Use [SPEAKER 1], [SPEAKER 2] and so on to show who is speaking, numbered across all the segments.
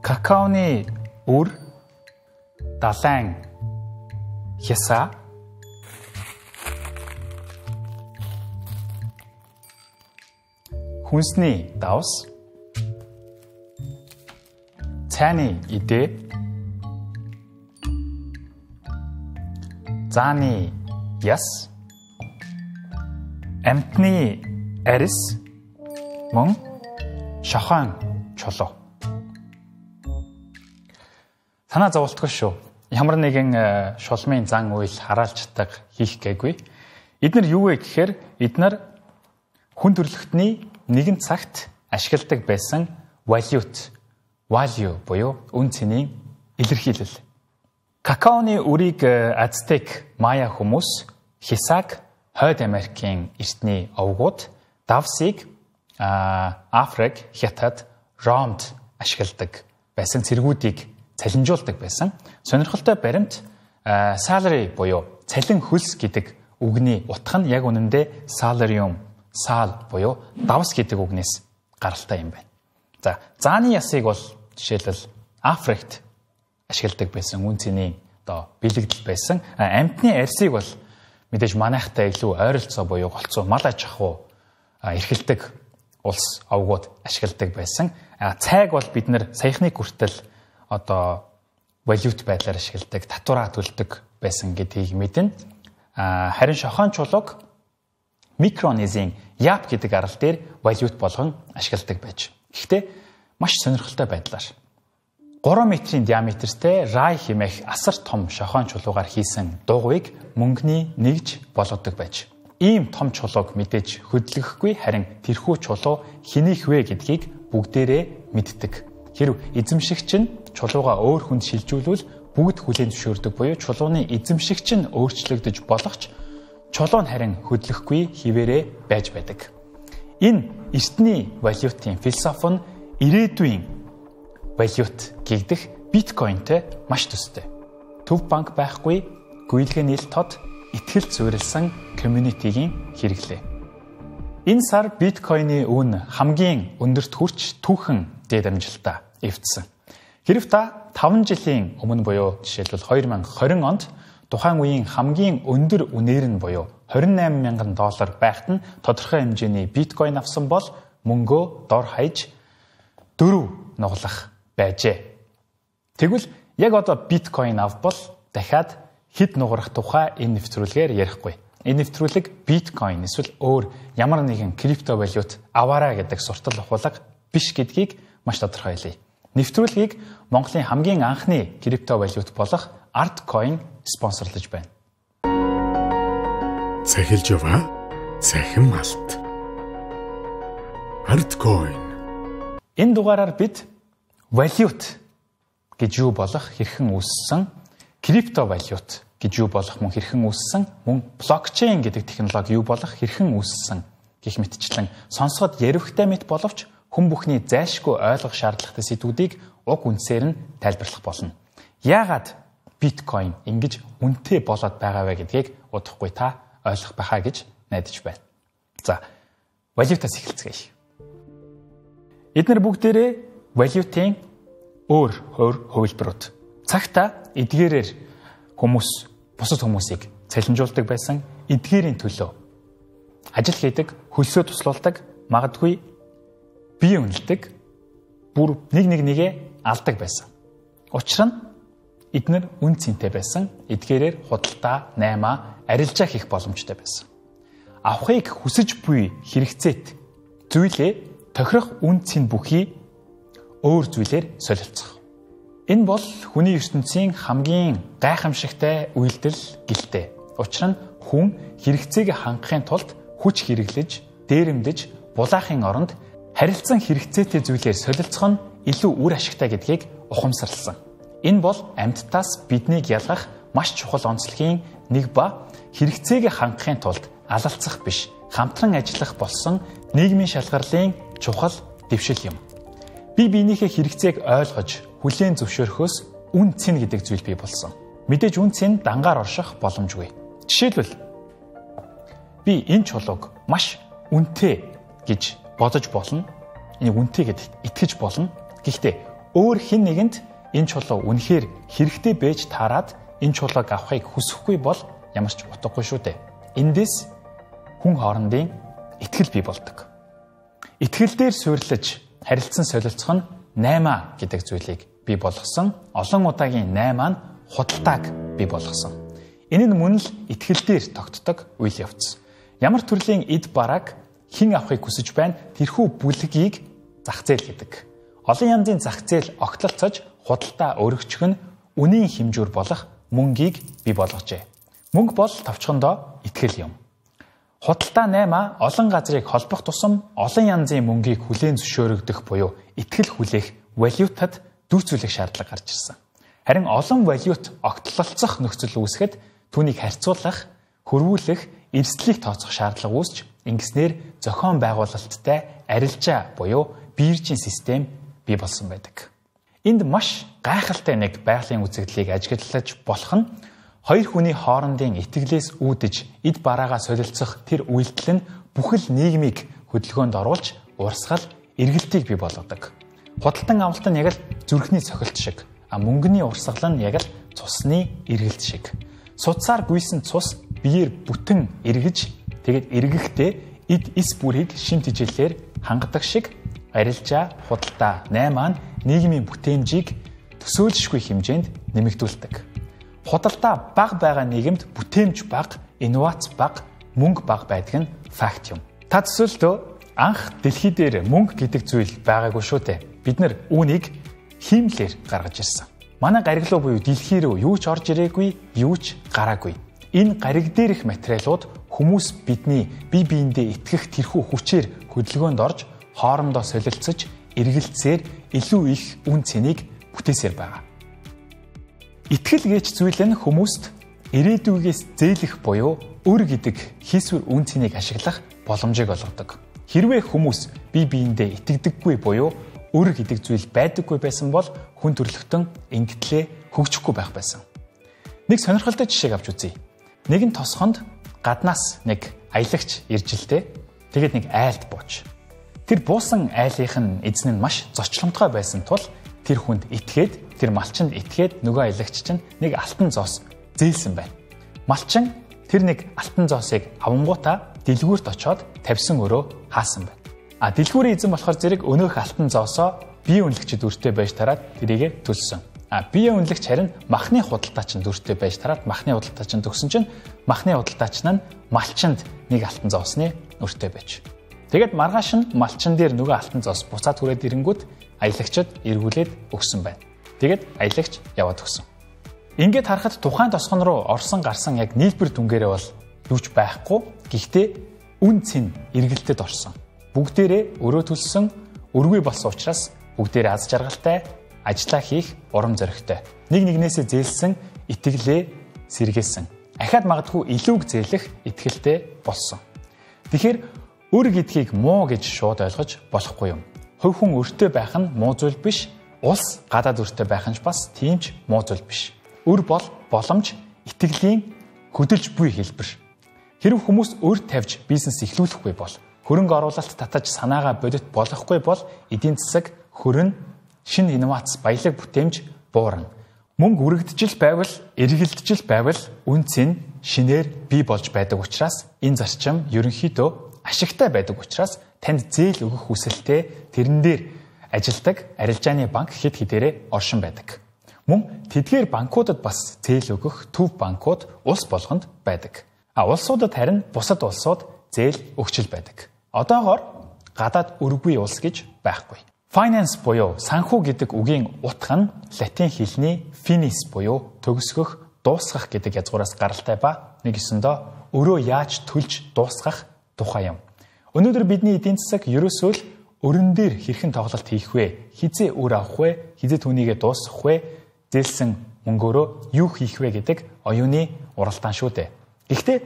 [SPEAKER 1] Какаоны үр, далайн хясаа, хүнсний давс, цайны идэ, зааны яс, амьтны арис, мөн шохоон чулуу. Санаа зовлтгүй шүү. Ямар нэгэн шулмын зан үйл хараалчдаг хийх гээгүй. Эднэр юу вэ гэхээр эднэр хүн төрөлхтний нэгэн цагт ашигладаг байсан валют, value буюу үн цэнийн илэрхийлэл. Какаоны үрийг Ацтек, Майя хүмүүс, хисаг Хойд Америкийн эртний овгууд, давсыг Африк, Хятад, Ромд ашигладаг байсан цэргүүдийг цалинжуулдаг байсан. Сонирхолтой баримт salary буюу цалин хөлс гэдэг үгний утга нь яг үнэндээ salarium, sal буюу давс гэдэг үгнээс гаралтай юм байна. За, зааны ясыг бол жишээлбэл Африкт ашигладаг байсан үн цэнийн одоо бэлэгдэл байсан. Амьтны арьсыг бол мэдээж манайхтай илүү ойролцоо буюу голцоо мал аж ахуй эрхэлдэг улс овгууд ашигладаг байсан. Цайг бол бид нэр саяхныг хүртэл одоо валют байдлаар ашигладаг, татвараа төлдөг байсан гэдгийг мэднэ. Харин шохоон чулууг Микронезийн Яп гэдэг арал дээр валют болгон ашигладаг байж. Гэхдээ маш сонирхолтой байдлаар 3 метрийн диаметртэй рай хэмээх асар том шохоон чулуугаар хийсэн дугуйг мөнгөний нэгж болгодог байж. Ийм том чулууг мэдээж хөдлөхгүй, харин тэрхүү чулуу хэнийх вэ гэдгийг бүгдээрээ мэддэг. Хэрв эзэмшигч нь чулуугаа өөр хүнд шилжүүлвэл бүгд хүлээн зөвшөөрдөг буюу чулууны эзэмшигч нь өөрчлөгдөж болох ч чулуу нь харин хөдлөхгүй хിവэрээ байж байдаг. Энэ эртний валютын философи нь ирээдүйн валют гэгдэх биткойнтэй маш төстэй. Төв банк байхгүй, гүйлгээ нийл тод, итгэлд суурилсан community-гийн хэрэглээ. Энэ сар биткойны үн хамгийн өндөрт хүрч түүхэн дээд амжилтаа эвдсэн. Хэрв та 5 жилийн өмнө буюу жишээлбэл 2020 онд тухайн үеийн хамгийн өндөр үнээр нь буюу $28,000 байхад нь тодорхой хэмжээний биткойн авсан бол мөнгөө дор хаяж 4 нуглах байжээ. Тэгвэл яг одоо биткойн авбал дахиад хэд нугарах тухай энэ нэвтрүүлгээр ярихгүй. Энэ нэвтрүүлэг биткойн эсвэл өөр ямар нэгэн крипто валют аваарай гэдэг суртал ухуулга биш гэдгийг маш тодорхой хэлье. Нэвтрүүлгийг Монголын хамгийн анхны крипто валют болох Ardcoin спонсорлож байна.
[SPEAKER 2] Цахилж яваа цахим алт. Ardcoin.
[SPEAKER 1] Энэ дугаараар бид валют гэж юу болох хэрхэн үүссэн, крипто валют гэж юу болох мөн хэрхэн үүссэн, мөн блокчейн гэдэг технологи юу болох хэрхэн үүссэн гэх мэтчлэн сонсоход яривхтай мэт боловч хүн бүхний зайлшгүй ойлгох шаардлагатай сэдвүүдийг уг үндсээр нь тайлбарлах болно. Яагаад биткойн ингэж үнэтэй болоод байгаа вэ гэдгийг удахгүй та ойлгох байхаа гэж найдаж байна. За, валютаас эхэлцгээе. Эднэр бүгдээрээ валютын өөр хувилбарууд. Цагта эдгээрээр хүмүүс бусад хүмүүсийг цалинжуулдаг байсан, эдгээрийн төлөө ажил хийдэг, хөлсөө туслуулдаг, магадгүй бие үнэлдэг, бүр нэг нэг нэгэ алдаг байсан. Учир нь эднэр үн цэнтэй байсан, эдгээрээр худалдаа, наймаа, арилжаа хийх боломжтой байсан. Авахыг хүсэж буй хэрэгцээт зүйлээ тохирох үн цэн бүхий өөр зүйлээр солилцох. Энэ бол хүний ертөнцийн хамгийн гайхамшигтай үйлдэл гэлтэй. Учир нь хүн хэрэгцээг хангахын тулд хүч хэрэглэж, дээрэмдэж, булаахын оронд харилцан хэрэгцээтэй зүйлээр солилцох нь илүү үр ашигтай гэдгийг ухамсарласан. Энэ бол амьтдаас биднийг ялгах маш чухал онцлогийн нэг ба хэрэгцээг хангахын тулд алалцах биш, хамтран ажиллах болсон нийгмийн шалгарлын чухал дэвшил юм. Би биенийхээ хэрэгцээг ойлгож, хүлээн зөвшөөрөхөөс үн цэн гэдэг зүйл бий болсон. Мэдээж үн цэн дангаар орших боломжгүй. Жишээлбэл би энэ чулууг маш үнэтэй гэж бодож болно. Энийг үнэтэй гэдэгт итгэж болно. Гэхдээ Өөр хэн нэгэнд энэ чулуу үнэхээр хэрэгтэй байж таарад энэ чулууг авахыг хүсэхгүй бол ямар ч утгагүй шүү дээ. Эндээс хүн хоорондын итгэл бий болдог. Итгэл дээр суйрлаж харилцан солилцох нь 8 гэдэг зүйлийг бий болгосон. Олон удаагийн 8 нь худалдааг бий болгосон. Энэ нь мөн л итгэл дээр тогтдог үйл явц. Ямар төрлийн эд барааг хэн авахыг хүсэж байна тэрхүү бүлгийг зах зээл гэдэг. Олон янзын зах зээл огтлолцож худалдаа өргөжих нь үнийн хэмжүүр болох мөнгийг бий болгожээ. Мөнгө бол товчхондоо итгэл юм. Худалдаа 8 олон газрыг холбох тусам олон янзын мөнгийг хүлээн зөвшөөрөгдөх буюу итгэл хүлээх валютад дүүцүүлэх шаардлага гарч ирсэн. Харин олон валют огтлолцох нөхцөл үүсгэхэд түүнийг харьцуулах, хөрвүүлэх, эрсдлийг тооцох шаардлага үүсч ингэснээр зохион байгуулалттай арилжаа буюу биржийн систем бий болсон байдаг. Энд маш гайхалтай нэг байгалийн үзэгдлийг ажиглаж болох нь хоёр хүний хоорондын итгэлээс үүдэж эд бараагаа солилцох тэр үйлдэл нь бүхэл нийгмийг хөдөлгөөнд оруулж урсгал эргэлтийг бий болгодог. Худалдан авалт нь яг л зүрхний цохилт шиг, а мөнгөний урсгал нь яг л цусны эргэлт шиг. Судсаар гүйсэн цус биеэр бүтэн эргэж, тэгээд эргэхдээ эд эс бүрийг шим тэжээлээр хангадаг шиг арилжаа, худалдаа 8 нь нийгмийн бүтээмжийг төсөөлшгүй хэмжээнд нэмэгдүүлдэг. Худалдаа бага байгаа нийгэмд бүтээмж бага, инновац бага, мөнгө бага байдаг нь факт юм. Та төсөөлтөө анх дэлхий дээр мөнгө гэдэг зүйл байгаагүй шүү дээ. Бид нар үүнийг хиймлээр гаргаж ирсэн. Манай гариглуу буюу дэлхий рүү юу ч орж ирээгүй, юу ч гараагүй. Энэ гариг дээрх материалууд хүмүүс бидний бие биендээ итгэх тэрхүү хүчээр хөдөлгөөнд орж хоорондоо солилцож эргэлцээр илүү их үн цэнийг бүтээсээр байгаа. Итгэл гэж зүйл нь хүмүүст ирээдүйгээс зээлэх буюу өр гэдэг хийсвэр үн цэнийг ашиглах боломжийг олгодог. Хэрвээ хүмүүс бие биендээ итгэдэггүй буюу өр гэдэг зүйл байдаггүй байсан бол хүн төрөлхтөн ингэтлээ хөгжихгүй байх байсан. Нэг сонирхолтой жишээг авч үзье. Нэгэн тосгонд гаднаас нэг аялагч ирж л дээ. Тэгээд нэг айлд бууж. Тэр буусан айлынх нь эзэн нь маш зочломтгой байсан тул тэр хүнд итгээд, тэр малчинд итгээд нөгөө аялагч чинь нэг алтан зоос зээлсэн байна. Малчин тэр нэг алтан зоосыг авангуудаа дэлгүүрт очиод тавьсан өрөө хаасан байна. А дэлгүүрийн эзэн болохоор зэрэг өнөөх алтан зоосоо бие үнэлэгчид өртөө байж тараад тэрийгэ төлсөн. А бие үнэлэгч харин махны худалдаачин дүртэй байж тараад махны худалдаачин төгсөн чинь махны худалдаачин нь малчинд нэг алтан зоосны өртөө байж. Тэгээд маргааш нь малчин дээр нөгөө алтан зоос буцаад хүрээд ирэнгүүт аялагчид эргүүлээд өгсөн байна. Тэгээд аялагч яваад өгсөн. Ингээд харахад тухайн тосгон руу орсон гарсан яг нийлбэр дүнгээрээ бол юу ч байхгүй. Гэхдээ үн цэн эргэлтэд орсон. Бүгдээрээ өрөө төлсөн, өргүй болсон учраас бүгдээрээ аз жаргалтай, ажлаа хийх урам зоригтой. Нэг нэгнээсээ зээлсэн итгэлээ сэргээсэн. Ахаад магадгүй илүүг зээлэх итгэлтэй болсон. Тэгэхээр өр гэдгийг муу гэж шууд ойлгож болохгүй юм. Хувь хүн өртөө байх нь муу зүйл биш, улс гадаад өртөө байх нь ч бас тийм ч муу зүйл биш. Өр бол боломж, итгэлийн хөдөлж буй хэлбэр. Хэрв хүмүүс өр тавьж бизнес эхлүүлэхгүй бол, хөрөнгө оруулалт татаж санаагаа бодит болгохгүй бол эдийн засаг хөрөн, шинэ инновац, баялаг бүтээмж буурна. Мөнгө үргэлжил байвал, эргэлдэж байвал үн цэн шинээр бий болж байдаг учраас энэ зарчим ерөнхийдөө ашигтай байдаг учраас танд зээл өгөх хүсэлтэй тэрэн дээр ажилдаг арилжааны банк хэд хэдээрээ оршин байдаг. Мөн тэдгээр банкудад бас зээл өгөх төв банкуд улс болгонд байдаг. А улсуудад харин бусад улсууд зээл өгчл байдаг. Одоогоор гадаад өргүй улс гэж байхгүй. Finance буюу санхүү гэдэг үгийн утга нь латин хэлний finis буюу төгсгөх, дуусгах гэдэг язгуураас гаралтай ба нэг ёсондоо өрөө яаж төлж дуусгах тухай юм. Өнөөдөр бидний эдийн засаг ерөөсөө л өрн дээр хэрхэн тоглолт хийх вэ? Хизээ өр авах вэ? Хизээ түүнийгээ дуусгах вэ? Зээлсэн мөнгөөрөө юу хийх вэ гэдэг оюуны уралдаан шүү дээ. Гэхдээ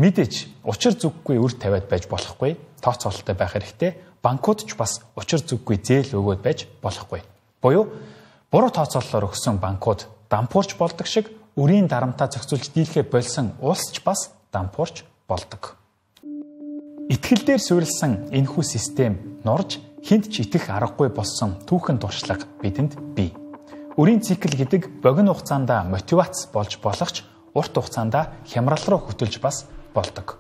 [SPEAKER 1] мэдээж учир зүггүй үр тавиад байж болохгүй, тооцоололтой байх хэрэгтэй. Банкуд ч бас учир зүггүй зээл өгөөд байж болохгүй. Буюу буруу тооцоололоор өгсөн банкуд дампуурч болдог шиг өрийн дарамтаа зохицуулж дийлэхээ болсон улс ч бас дампуурч болдог. Итгэл дээр суурилсан энэхүү систем нурж Хинт ч итгэх аргагүй болсон түүхэн туршлага бидэнд бий. Өрийн цикл гэдэг богино хугацаанд мотивац болж болох ч урт хугацаанд хямрал руу хөтөлж бас болдог.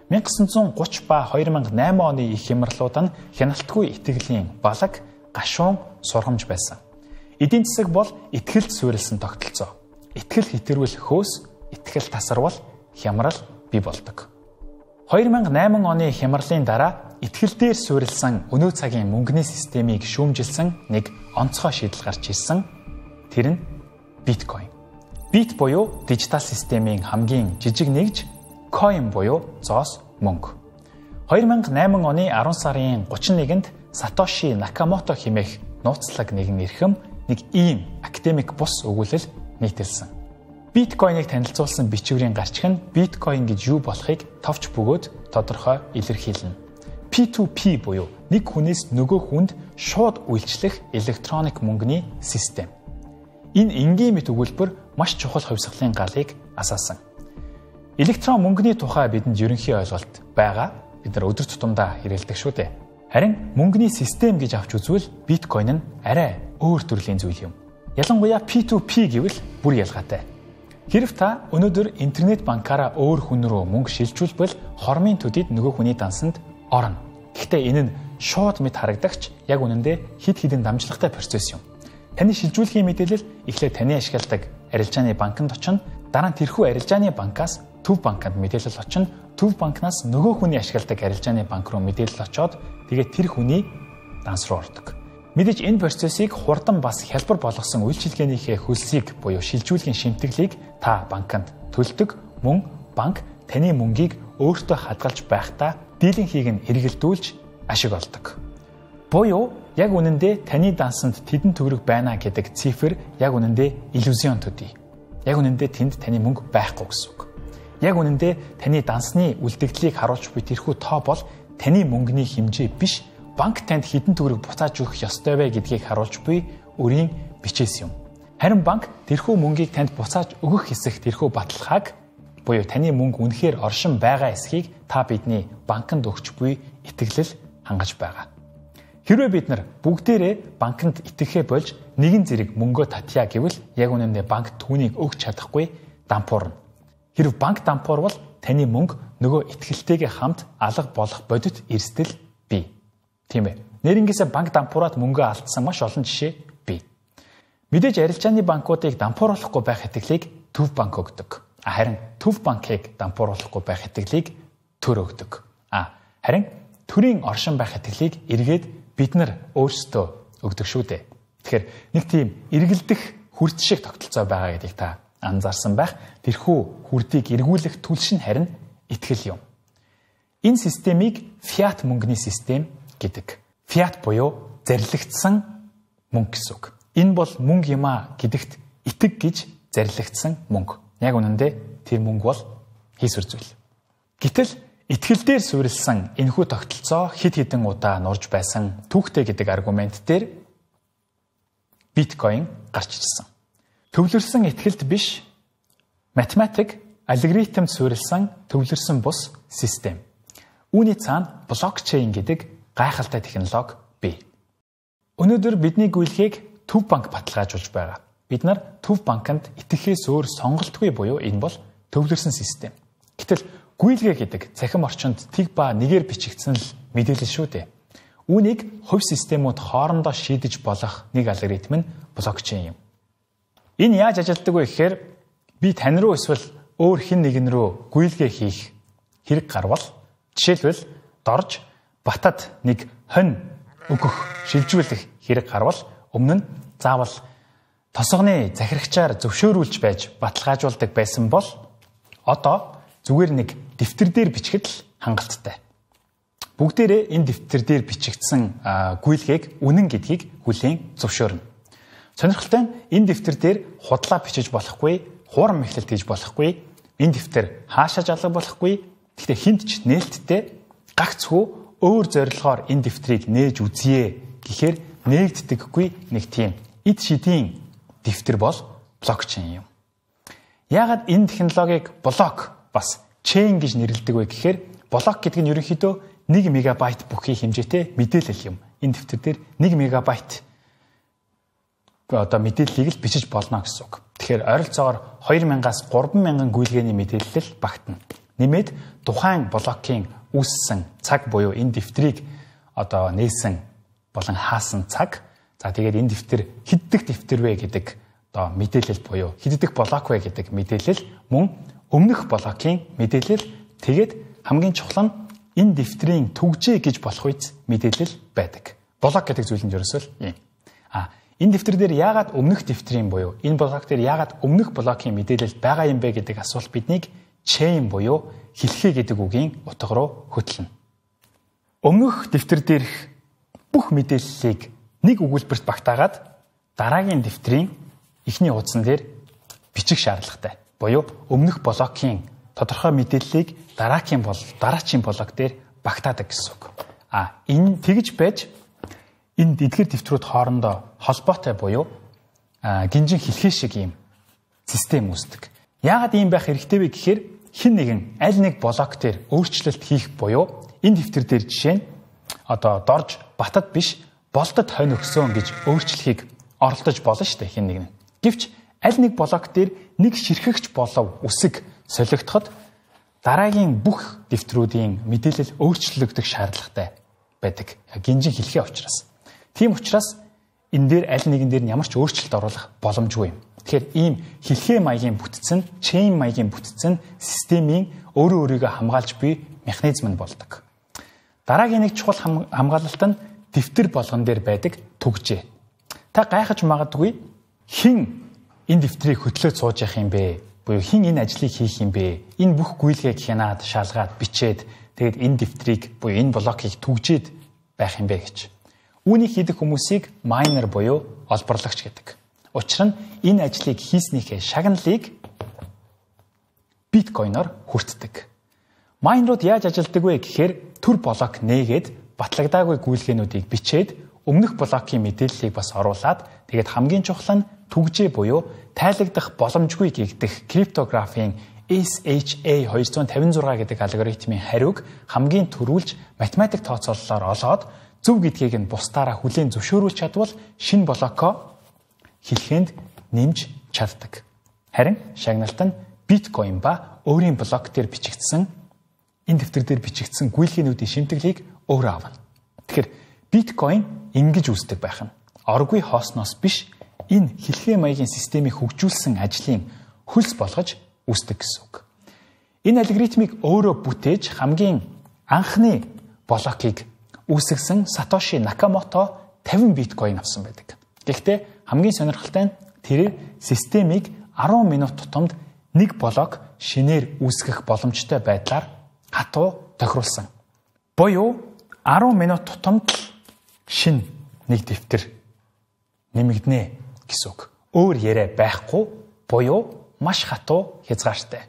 [SPEAKER 1] 1930 ба 2008 оны их хямралууд нь хяналтгүй итгэлийн балаг, гашуун сургамж байсан. Эдийн засаг бол итгэлд суурилсан тогтолцоо. Итгэл хэтэрвэл хөөс, итгэл тасарвал хямрал бий болдог. 2008 оны хямралын дараа итгэл дээр суурилсан өнөө цагийн мөнгөний системийг шүүмжилсэн нэг онцгой шийдэл гарч ирсэн. Тэр нь биткойн. Бит буюу дижитал системийн хамгийн жижиг нэгж, coin буюу зоос мөнгө. 2008 оны 10 сарын 31-нд Сатоши Накамото хэмээх нууцлаг нэгэн эрхэм нэг ийм академик бус өгүүлэл нийтэлсэн. Биткойныг танилцуулсан бичвэрийн гарчиг нь биткойн гэж юу болохыг товч бөгөөд тодорхой илэрхийлнэ. P2P буюу нэг хүнээс нөгөө хүнд шууд үйлчлэх электроник мөнгөний систем. Энэ энгийн мэт өгүүлбэр маш чухал хувьсгалын галыг асаасан. Электрон мөнгөний тухай бидэнд ерөнхий ойлголт байгаа. Бид нар өдөр тутамдаа хэрэглэдэг шүү дээ. Харин мөнгөний систем гэж авч үзвэл биткойн нь арай өөр төрлийн зүйл юм. Ялангуяа P2P гэвэл бүр ялгаатай. Хэрв та өнөөдөр интернет банкаараа өөр хүн рүү мөнгө шилжүүлбэл хормын төдийд нөгөө хүний дансанд орно. Гэхдээ энэ нь шууд мэд харагдагч яг үнэндээ хэд хэдэн дамжлагатай процесс юм. Таны шилжүүлэхийн мэдээлэл эхлээд таны ашигладаг арилжааны банкнд очино, дараа нь тэрхүү арилжааны банкаас төв банкнд мэдээлэл очино, төв банкнаас нөгөө хүний ашигладаг арилжааны банк руу мэдээлэл очоод тэгээд тэр хүний данс руу ордог. Мэдээж энэ процессыг хурдан бас хялбар болгосон үйлчилгээнийхээ хөлсийг буюу шилжүүлгийн шимтгэлийг та банкнд төлдөг, мөн банк таны мөнгийг өөртөө хадгалж байхдаа дийлэнхийг нь эргэлдүүлж ашиг олдог. Буюу яг үнэндээ таны дансанд тэдэн төгрөг байна гэдэг цифр яг үнэндээ иллюзион төдий. Яг үнэндээ тэнд таны мөнгө байхгүй гэсэн үг. Яг үнэндээ таны дансны үлдэгдлийг харуулж буй тэрхүү тоо бол таны мөнгөний хэмжээ биш, банк танд хэдэн төгрөг буцааж өгөх ёстой вэ гэдгийг харуулж буй өрийн бичээс юм. Харин банк тэрхүү мөнгийг танд буцааж өгөх хэсэх тэрхүү баталгааг буюу таны мөнгө үнэхээр оршин байгаа эсхийг та бидний банкнд өгч буй итгэлэл хангаж байгаа. Хэрвээ бид нар бүгдээрээ банкнд итгэхээ болж нэгэн зэрэг мөнгөө татъя гэвэл яг үнэндээ банк түүнийг өгч чадахгүй дампуурна. Хэрв банк дампуурвал таны мөнгө нөгөө итгэлтэйгээ хамт алга болох бодит эрсдэл бий. Тийм ээ. Нэрнгээсээ банк дампуураад мөнгөө алдсан маш олон жишээ бий. Мэдээж арилжааны банкуудыг дампууруулахгүй байх итгэлийг төв банк өгдөг. Харин төв банкыг дампууруулахгүй байх итгэлийг төр өгдөг. Харин төрийн оршин байх итгэлийг эргээд бид нар өөрсдөө өгдөг шүү дээ. Тэгэхээр нэг тийм эргэлдэх хүрд шиг тогтолцоо байгаа гэдгийг та анзаарсан байх. Тэрхүү хүрдийг эргүүлэх түлш нь харин итгэл юм. Энэ системийг фиат мөнгөний систем гэдэг. Фиат буюу зарлигдсан мөнгө гэсэн үг. Энэ бол мөнгө юм а гэдэгт итэг гэж зарлигдсан мөнгө. Яг үнэндээ тэр мөнгө бол хийсвэр зүйл. Гэтэл итгэл дээр суурилсан энэхүү тогтолцоо хэд хэдэн удаа нурж байсан түүхтэй гэдэг аргумент дээр биткойн гарч ирсэн. Төвлөрсөн итгэлд биш, математик алгоритмд суурилсан төвлөрсөн бус систем. Үүний цаана блокчейн гэдэг гайхалтай технологи бий. Өнөөдөр бидний гүйлгээг төв банк баталгаажуулж байгаа. Бид нар төв банкнд итгэхээс өөр сонголтгүй буюу энэ бол төвлөрсөн систем. Гэтэл гүйлгээ гэдэг цахим орчинд тэг ба нэгээр бичигдсэн л мэдээлэл шүү дээ. Үүнийг хувь системүүд хоорондоо шийдэж болох нэг алгоритм нь блокчейн юм. Энэ яаж ажилладаг вэ гэхээр би тань руу эсвэл өөр хэн нэгэн рүү гүйлгээ хийх хэрэг гарвал жишээлбэл дорж Батад нэг хонь өгөх, шилжүүлэх хэрэг гарвал өмнө нь заавал тосгоны захирагчаар зөвшөөрүүлж байж баталгаажуулдаг байсан бол одоо зүгээр нэг дэвтэр дээр бичихэд л хангалттай. Бүгдээрээ энэ дэвтэр дээр бичигдсэн гүйлгээг үнэн гэдгийг хүлээн зөвшөөрнө. Сонирхолтой нь энэ дэвтэр дээр худлаа бичиж болохгүй, хуурам мэхлэлт хийж болохгүй, энэ дэвтэр хаашаа жалга болохгүй. Гэхдээ хинт ч нээлттэй гагцхүү өөр зорилгоор энэ дэвтрийг нээж үзье гэхээр нээгддэггүй нэг тийм эд шидийн дэвтэр бол блокчейн юм. Яагаад энэ технологиг блок бас чейн гэж нэрлэдэг вэ гэхээр блок гэдэг нь ерөнхийдөө 1 мегабайт бүхий хэмжээтэй мэдээлэл юм. Энэ дэвтэр дээр 1 мегабайт одоо мэдээллийг л бичиж болно гэсэн үг. Тэгэхээр ойролцоогоор 2000-аас 3000 гүйлгээний мэдээлэл багтана. Нэмээд тухайн блокийн үүссэн цаг буюу энэ дэвтрийг одоо нээсэн болон хаасан цаг. За тэгээд энэ дэвтэр хэд дэх дэвтэр вэ гэдэг одоо мэдээлэл буюу хэд дэх блок вэ гэдэг мэдээлэл мөн өмнөх блокийн мэдээлэл, тэгээд хамгийн чухал нь энэ дэвтрийн түгжээ гэж болох үз мэдээлэл байдаг. Блок гэдэг зүйл нь ерөөсөө л ийм. Энэ дэвтэр дээр яагаад өмнөх дэвтрийн буюу энэ блок дээр яагаад өмнөх блокийн мэдээлэл байгаа юм бэ гэдэг асуулт биднийг chain буюу хэлхээ гэдэг үгийн утга руу хөтлөнө. Өмнөх дэвтэр дээрх бүх мэдээллийг нэг өгүүлбэрт багтаагаад дараагийн дэвтрийн эхний хуудсан дээр бичих шаардлагатай. Буюу өмнөх блокийн тодорхой мэдээллийг дараагийн блок дээр багтаадаг гэсэн үг. Энэ тэгж байж энэ эдгээр дэвтрүүд хоорондоо холбоотой буюу гинжин хэлхээ шиг ийм систем үүсдэг. Яагаад ийм байх хэрэгтэй вэ гэхээр хэн нэгэн аль нэг блок дээр өөрчлөлт хийх буюу энэ дэвтэр дээр жишээ нь одоо дорж батад биш болдод хонь өгсөн гэж өөрчлөхийг оролдож болно шүү дээ хэн нэг нь. Гэвч аль нэг блок дээр нэг ширхэгч болов үсэг солигдоход дараагийн бүх дэвтрүүдийн мэдээлэл өөрчлөгдөх шаардлагатай байдаг. Гинжин хэлхээ учраас. Тийм учраас энэ дээр аль нэгэн дээр нь ямар ч өөрчлөлт оруулах боломжгүй юм. Тэгэхээр ийм хэлхээ маягийн бүтц нь, chain маягийн бүтц нь системийн өөрөө өөрийгөө хамгаалж буй механизм нь болдог. Дараагийн нэг чухал хамгаалалт нь дэвтэр болгон дээр байдаг түгжээ. Та гайхаж магадгүй хэн энэ дэвтрийг хөтлөөд сууж явах юм бэ? Буюу хэн энэ ажлыг хийх юм бэ? Энэ бүх гүйлгээг хянаад, шалгаад, бичээд тэгээд энэ дэвтрийг буюу энэ блокийг түгжээд байх юм бэ гэж. Үүнийг хийдэг хүмүүсийг майнер буюу олборлагч гэдэг. Учир нь энэ ажлыг хийснийхээ шагналыг биткойноор хүртдэг. Майнерууд яаж ажилдаг вэ гэхээр төр блок нээгээд батлагдаагүй гүйлгээнүүдийг бичээд өмнөх блокийн мэдээллийг бас оруулаад тэгээд хамгийн чухал нь түгжээ буюу тайлагдах боломжгүй гэгдэх криптографийн SHA 256 гэдэг алгоритмын хариуг хамгийн түрүүлж математик тооцооллоор олоод зөв гэдгийг нь бусдаараа хүлээн зөвшөөрүүлж чадвал шинэ блокоо хэлхэнд нэмж чаддаг. Харин шагналт нь биткойн ба өөрийн блок дээр бичигдсэн энэ дэвтэр дээр бичигдсэн гүйлгээнүүдийн шимтгэлийг өөрөө авна. Тэгэхээр биткойн ингэж үүсдэг байх нь оргүй хоосноос биш энэ хэлхээ маягийн системийг хөгжүүлсэн ажлын хөлс болгож үүсдэг гэсэн үг. Энэ алгоритмыг өөрөө бүтээж хамгийн анхны блокийг үүсгэсэн Сатоши Накамото 50 биткойн авсан байдаг. Гэхдээ хамгийн сонирхолтой нь тэрээр системийг 10 минут тутамд нэг блок шинээр үүсгэх боломжтой байдлаар хатуу тохируулсан. Буюу 10 минут тутамд л шинэ нэг дэвтэр нэмэгдэнэ гэсэн үг. Өөр яриа байхгүй буюу маш хатуу хязгаартай.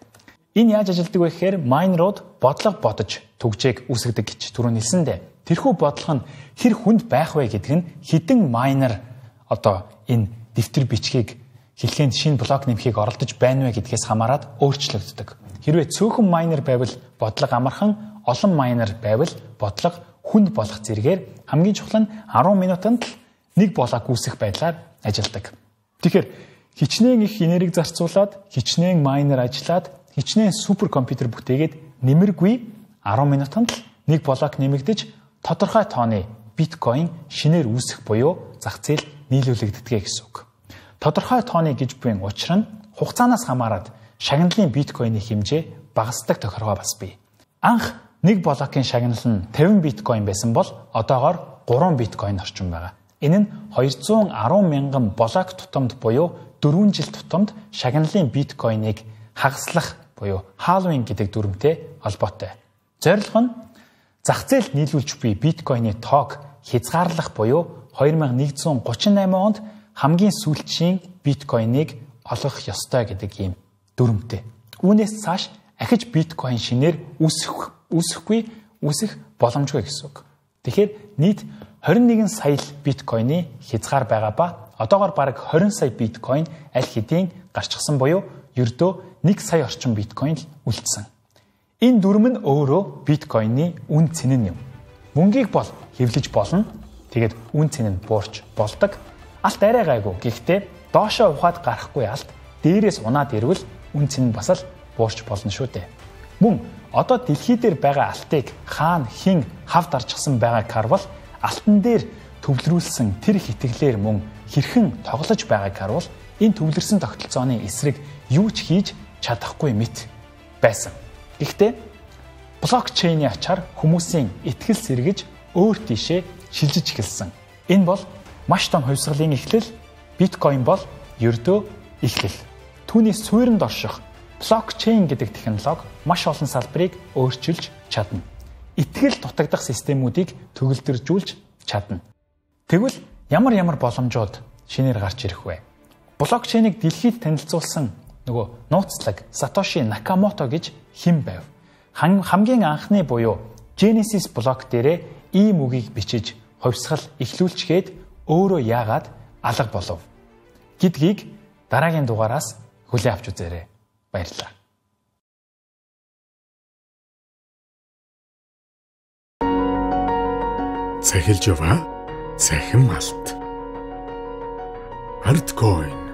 [SPEAKER 1] Энэ яаж ажилдаг вэ гэхээр майнерууд бодлого бодож түгжээг үүсгэдэг гэж түрүүн хэлсэндээ. Тэрхүү бодлого нь хэр хүнд байх вэ гэдэг нь хэдэн майнер одоо энэ дэвтэр бичгийг хэлхэнд шинэ блок нэмэхийг оролдож байна вэ гэдгээс хамаарат өөрчлөгддөг. Хэрвээ цөөхөн майнер байвал бодлого амархан, олон майнер байвал бодлого хүнд болох зэрэгээр хамгийн чухал нь 10 минутанд л нэг блок үүсэх байдлаар ажилладаг. Тэгэхээр хичнээн их энерги зарцуулаад, хичнээн майнер ажиллаад, хичнээн супер компьютер бүтээгээд нэмэргүй 10 минутанд л нэг блок нэмэгдэж тодорхой тооны биткойн шинээр үүсэх буюу зах зээл нийлүүлэгддэг гэсэн үг. Тодорхой тооны гэж буйн учир нь хугацаанаас хамаарат шагналын биткойны хэмжээ багасдаг тохиргоо бас бий. Анх нэг блокийн шагнал нь 50 биткойн байсан бол одоогоор 3 биткойн орчим байгаа. Энэ нь 210 мянган блок тутамд буюу 4 жил тутамд шагналын биткойныг хагаслах буюу халвинг гэдэг дүрмтэй холбоотой. Зорилго нь зах зээлд нийлүүлж буй биткойны тоог хязгаарлах буюу 2138 онд хамгийн сүүлчийн биткойныг олгох ёстой гэдэг ийм дүрмтэй. Үүнээс цааш ахиж биткойн шинээр үүсэхгүй үүсэх боломжгүй гэсэн үг. Тэгэхээр нийт 21 сая биткойны хязгаар байгаа ба одоогор бараг 20 сая биткойн аль хэдийн гарчсан буюу ердөө 1 сая орчим биткойн л үлдсэн. Энэ дүрм нь өөрөө биткойны үн цэн нь юм. Мөнгийг бол хэвлэж болно. Тэгээд үн цэн нь буурч болдог. Алт арай гайгүй. Гэхдээ доошоо ухаад гарахгүй алт дээрээс унаад ирвэл үн цэн нь бас л буурч болно шүү дээ. Мөн одоо дэлхий дээр байгаа алтыг хаана хэн хав дарчихсан байгааг харвал алтан дээр төвлөрүүлсэн тэр их итгэлээр мөн хэрхэн тоглож байгааг харвал энэ төвлөрсөн тогтолцооны эсрэг юу ч хийж чадахгүй мэт байсан. Гэхдээ блокчейний ачаар хүмүүсийн итгэл сэргэж өөр тийшээ шилжиж эхэлсэн. Энэ бол маш том хувьсгалын эхлэл, биткойн бол ердөө эхлэл. Түүний суурьнд орших блокчейн гэдэг технологи маш олон салбарыг өөрчилж чадна. Итгэл дутагдах системүүдийг төгөлдржүүлж чадна. Тэгвэл ямар ямар боломжууд шинээр гарч ирэх вэ? Блокчейнийг дэлхийд танилцуулсан нөгөө нууцлаг Сатоши Накамото гэж хэн байв? Хамгийн анхны буюу Genesis блок дээрээ ийм үгийг бичиж хувьсгал эхлүүлчихэд өөрөө яагаад алга болов гэдгийг дараагийн дугаараас хүлээн авч үзээрэй. Баярлалаа.
[SPEAKER 2] Цахилж яваа цахим алт. Ардcoin.